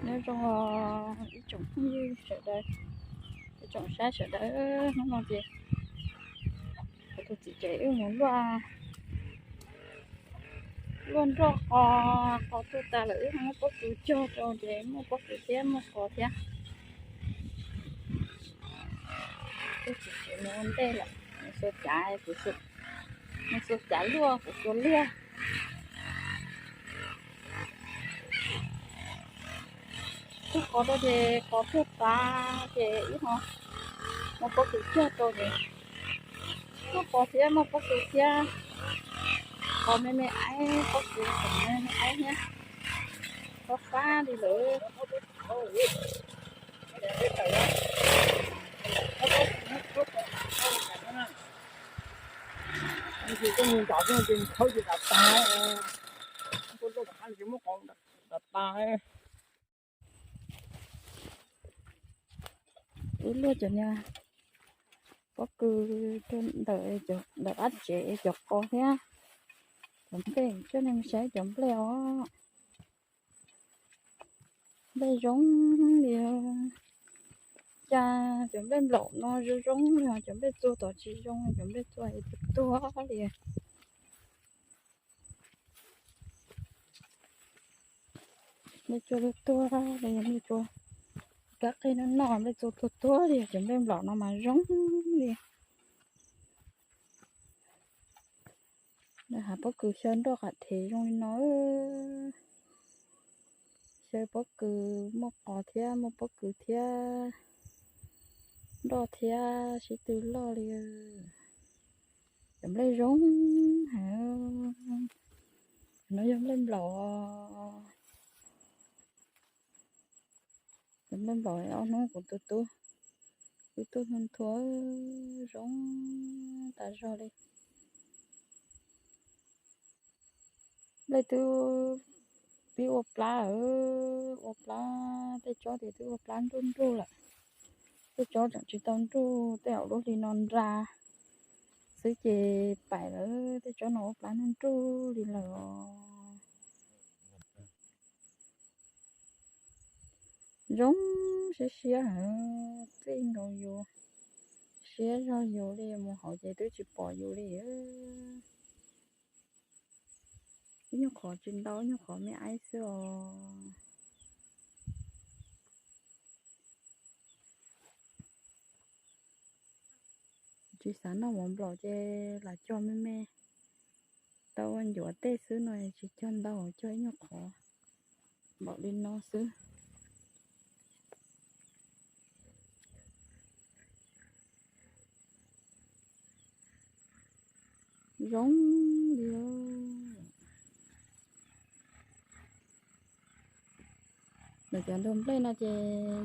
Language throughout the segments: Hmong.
Nyob zoo ib tsoom phooj ywg sawv daws, ib tsoom saib sawv daws, hnub no ces kuv tus txiv tsev wb mus luaj, luaj nroj qos, qos tuag tas lawm wb muab pob kws cog rau ces muaj pob kws thiab muaj qos thiab. Tus txiv tsev mus ua ntej lawm, mus xua cav, mus xua cav luaj, kuv xua liaj. Cog qos rau ces qos tuag tas ces wb ho muab pob kws cog rau ces muaj qos thiab muaj pob kws thiab. Qos me me aib, pob kws me me aib thiab. Qos fab li lawm. Wb luaj cov niag pob kws rau ntawm, ntawm qab tsev cov qos thiab cov nplej, coj nej mus saib cov nplej os. Nplej zoo li, cas cov nplej nplaum no zoo zoo li, cov nplej txua tom tsis zoo, cov nplej txua es tuag tuag li. Nplej txua tuag tuag li, nplej txua kab qig noj noj, nplej txua tuag tuag li, cov nplej nplaum no mas zoo li. Lawv hais pob kws xyaw nroj qam thev zoo li no. Xyaw pob kws muaj qos thiab, muaj pob kws thiab, nroj thiab, sib tw loj li. Cov nplej zoo heev. No yog nplej nplaum. Cov nplej nplaum ob hnub kuv tus tub, tus tub nthua zoo tas zog li. Nplej twb pib ua plab, ua plab, tej tsob ces twb ua plab nruj nruj lawm. Tej tsob tseem tsis tau nruj, tej zaum lub hli no nra xwb ces paim lawm, tej tsob no ua plab nruj nruj li lawm os. Zoo siab siab heev, txij nkaus yus siab zog yus li, mus hauv ces twb tsis pom yus li. Ib nyuag qhov tsis ntau, ib nyuag qhov me aib xwb os. Tsis xav noj mov nplaum ces lam cog me me tau ua ncuav tej xwb no, tsis cog ntau, cog ib nyuag qhov npaum li no xwb. Zoo li lawm, cov ntug nplej no ces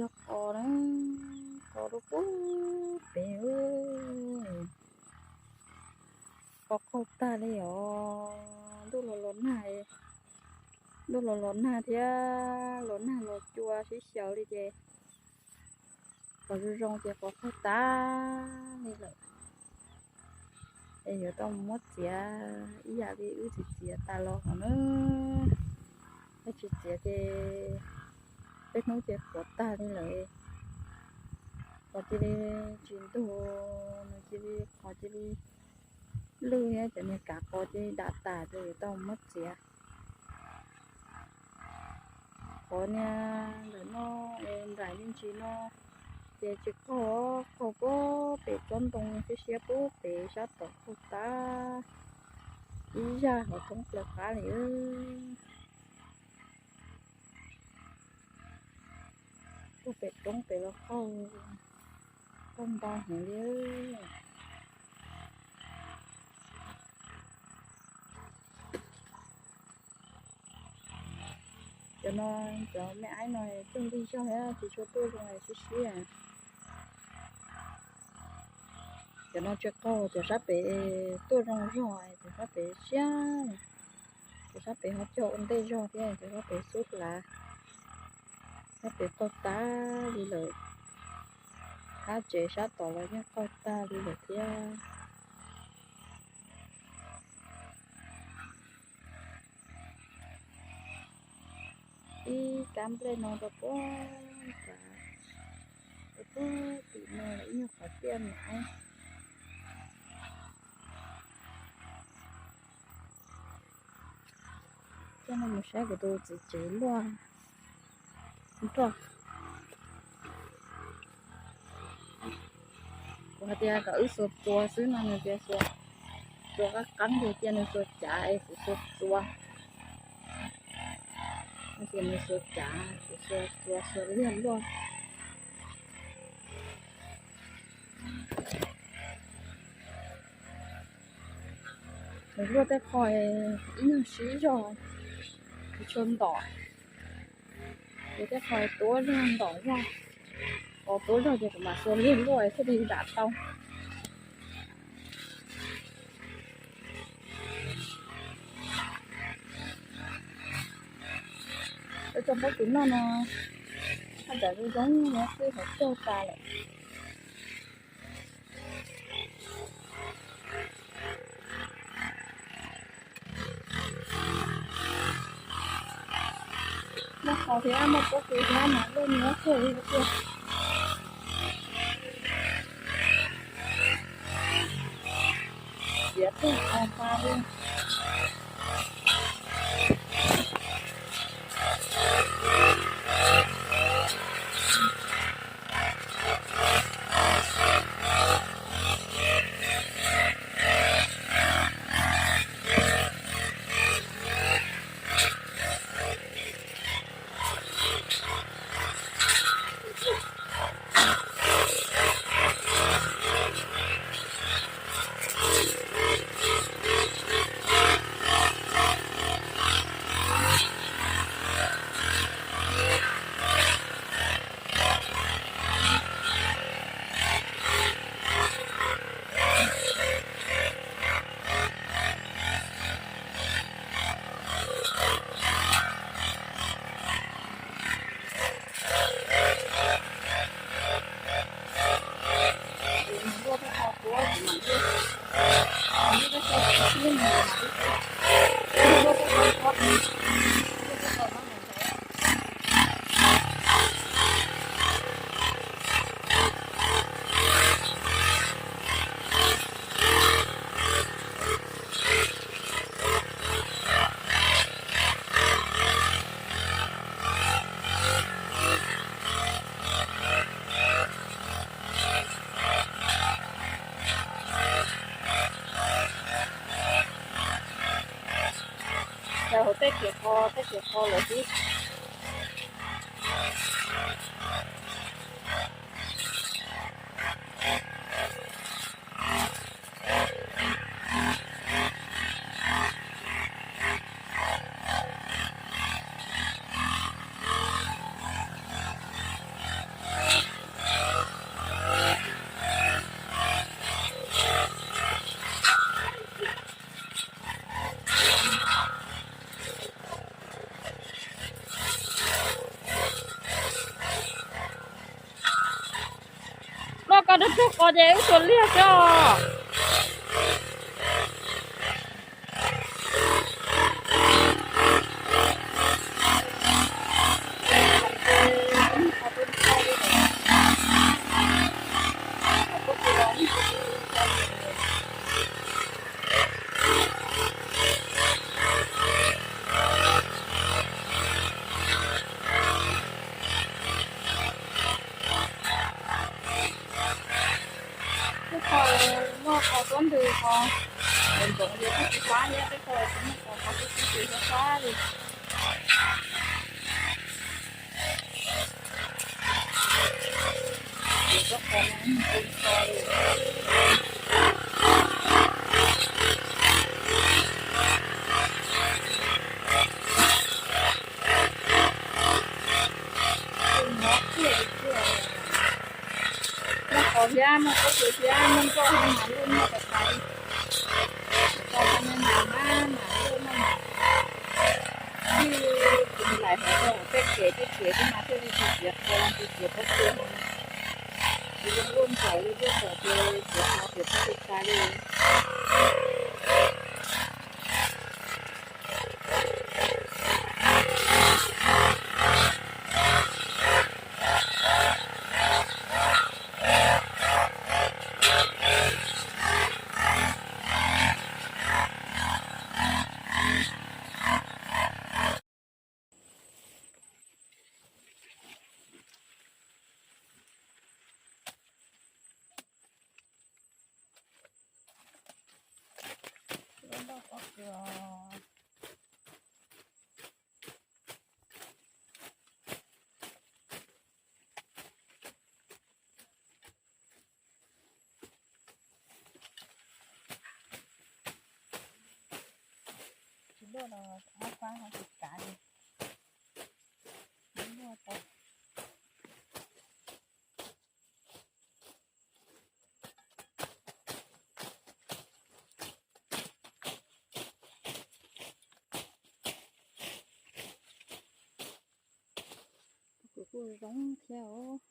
yog qos na, qos rau pub pem. Qos qaug tag li os, ntuj los los nag, ntuj los los nag thiab los nag los cua sib xyaw li ces qos zoo zoo ces qos qaug tag li lawm. Es yuav tau mus muab txiav ib yam li wb txiav txiav tas los hov na. Yog tsis txiav ces peb hnub ces qhuav tag li lawm. Qos cia li tsis ntug, nws cia li, qos cia li lwj thiab cov niag kav qos cia li dam tas ces yuav tau mus muab txiav. Qhov niag ntawm no es nraim me ntsis no ces tsis qaug, qaug puag pem tsob ntoo siab siab puag pem sab tom qaug tag ib zaj hauv roob plaws qab li. Puag pem roob pem los qaug, qaug ntau heev li. Cov no, cov me aib no cog lig zog thiab tsis tshua tuaj zoo siab siab. Cov no tsis qaug, cov sab pem tuaj zoo zog, cov sab pem siab, cov sab pem ho cog ua ntej zog thiab, cov sab pem xub hlav, sab pem qaug tag li lawm. Qab tsev sab tod los yeej qaug tag li lawm thiab. ib kab nplej no rau puag, rau puag tim no lawm ib nyuag qhov tiaj no. Coj nej mus saib kuv tus txiv tsev luaj nroj. Kuv hais tias kom wb xuas txuas xwb no nws tias xuas, txuas qab qeeb ces cia nws xuas cav es kuv xuas txuas. Ces nws xuas cav, kuv xuas txuas, xuas liag luaj. Nws luaj tej qho ib nyuag sib zog, kuv tshua ntom, ces tej qho tuab zog ntom zog, qhov tuab zog ces kuv mam xuas liag luaj thiaj li dam tau. Ua cov pob kws noj no, haj tsam zoo zoo no xwb hauv caug tas lawm. Muaj qhov thiab muaj pob kws thiab mas luaj nyob kawg li tiag. Tiav tag qhov pa li. Rau hauv tej khiav qho, tej khiav qho lawm xwb. Loj koj rub rub qos ces wb xuas liag xwb os. Tej qho muaj qhov tuab ntws qhov ntxoov ntxoov ces kuj tsis fab thiab, tej qho tsis muaj qhov qhov xwb xwb ces fab fab li. Muaj qos thiab, muaj pob kws thiab, muaj nroj thiab mas luaj noj tas tas li. Tau tau me nas mas mas luaj noj mas. Twb tus lais hauv rau tej kev tej kev xwb mas thiaj li tsis txiav qos tsis txiav pob kws. Ces luaj luaj nraum li luaj nraum ces txiav qos txiav pob kws tas li. Pob kws. Tsis luaj los ob pab ho tsis kav li. Luaj tau. Kuv kuj zoo thiab os.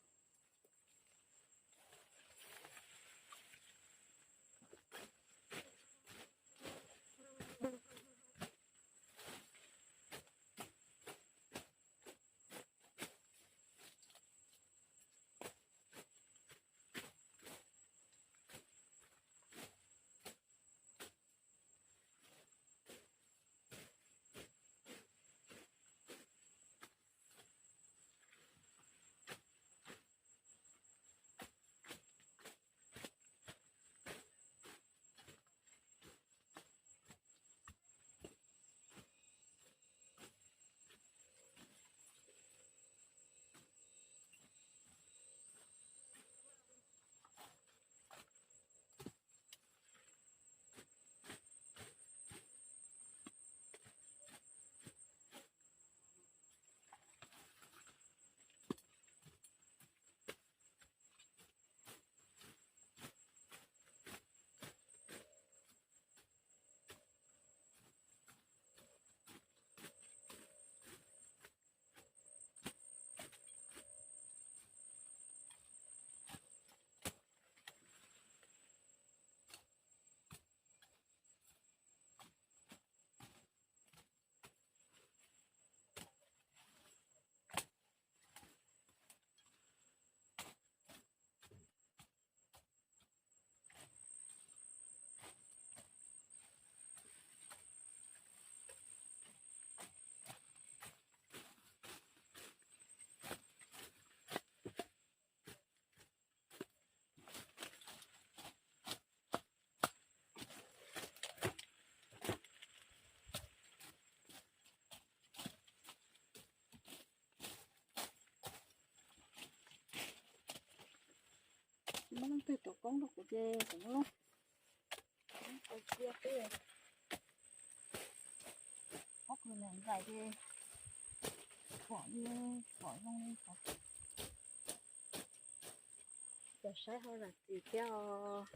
Muab leej twg tuav koob rau kuv ces kuv muab lub koob tau cia xwb. Ob kws ntxaim ces pom li, pom zoo li. Cov saib ho zam txim thiab os.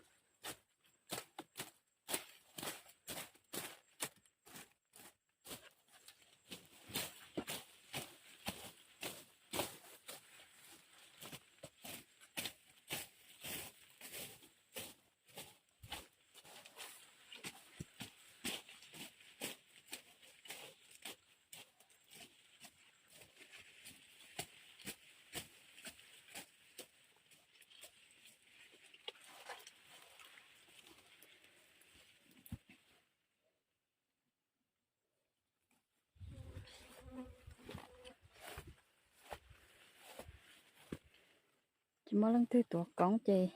Tsis muaj leej twg tuav koob ces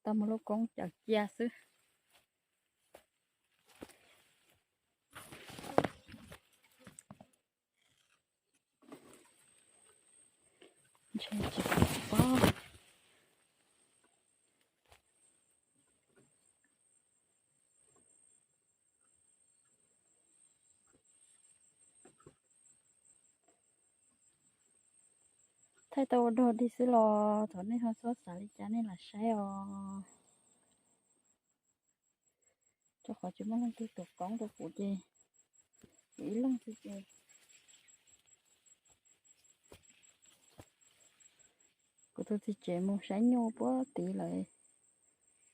tau muab lub koob coj cia xwb. Ntshe tsis pom pob. Thaij tau ua dog dig xwb los thov nej ho txhob xav li cas nej lam saib os. Rau qhov tsis muaj leej twg tuav koob rau kuv ces kuv ib leeg xwb ces kuv tus txiv tsev mus saib nyuj puag tid lawm,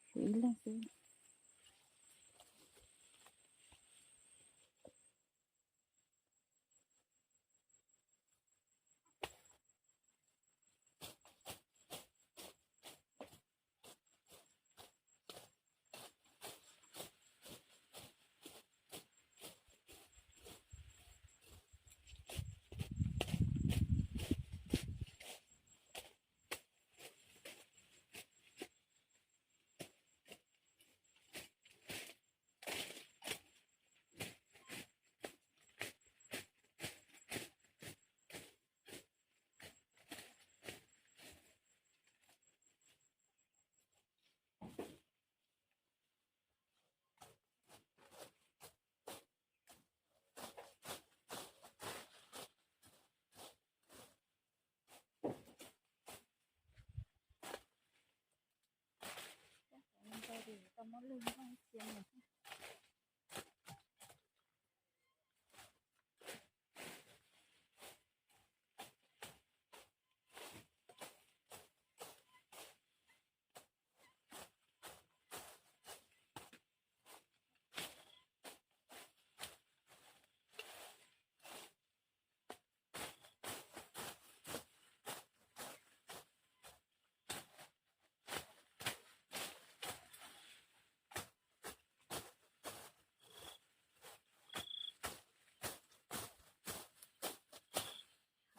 kuv ib leeg xwb. Muab lwg nplooj ib txhia mus thiab.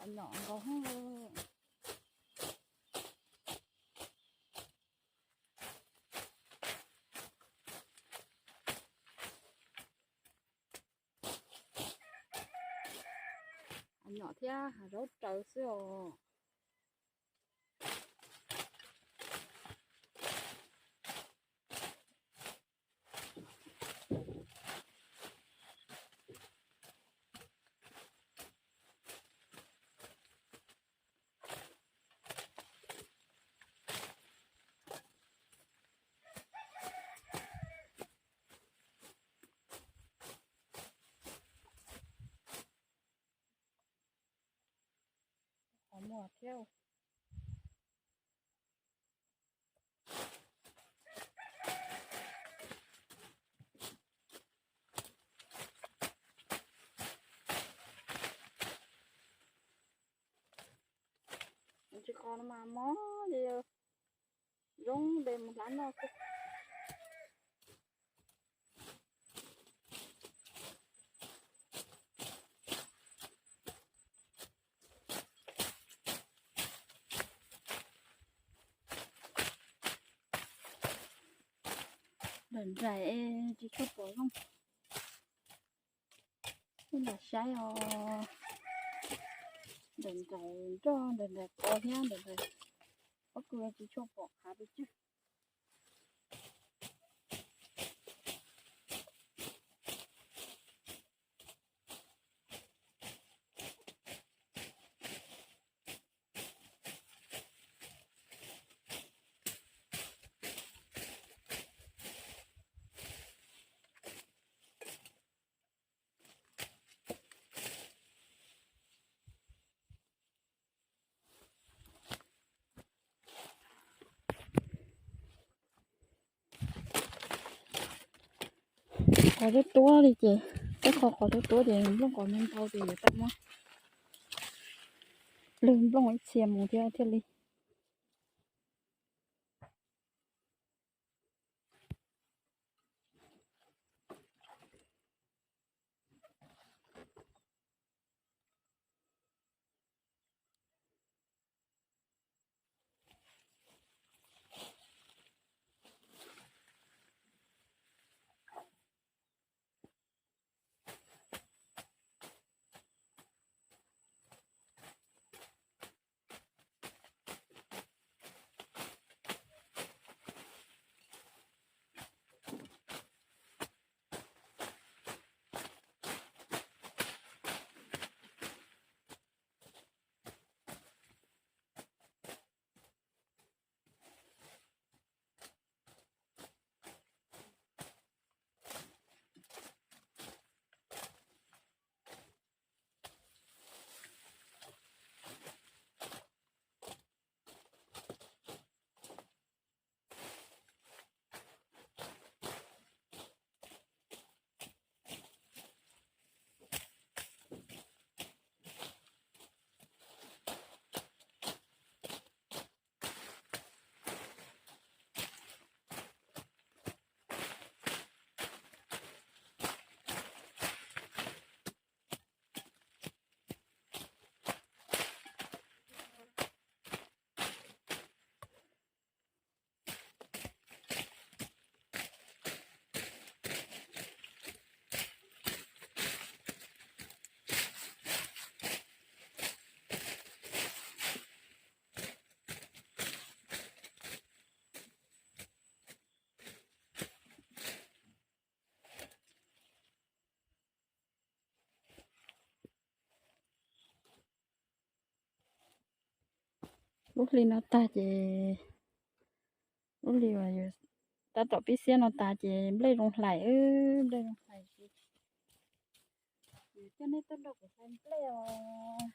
Hav nyom nkaus heev. Hav nyom thiab hav zaub raws xwb os. Qhov muag thiab. Tsis qos no mas mob li, zoo npe mus hlab noj xwb. Nram nraim tsis tshua pom zoo. Ib nram saib os, nram nraim nroj, nram nraim qos thiab nram nraim pob kws tsis tshua pom qhav pes tsawg. Qos tuab tuab li ces, peb qhov qos tuab tuab ces nplooj qos ntau ntau ces yuav tau muab lwg nplooj ib txhia mus thiab thiaj li. Lub hli no tag ces lub hli uas yuav Tab tom pib xiab no tas ces nplej zoo hlais, nplej zoo hlais ces kuv coj nej tuaj nrog kuv hlais nplej os.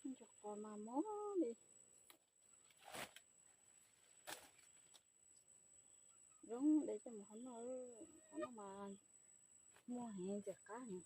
Ntsuag qos mas mob li. Zoo de coj mus hov noj, hov noj mas muag heev ntxim qab heev.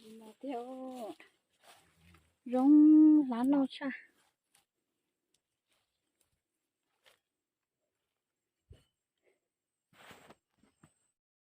Li no thiab, zoo hlav noj tshaj.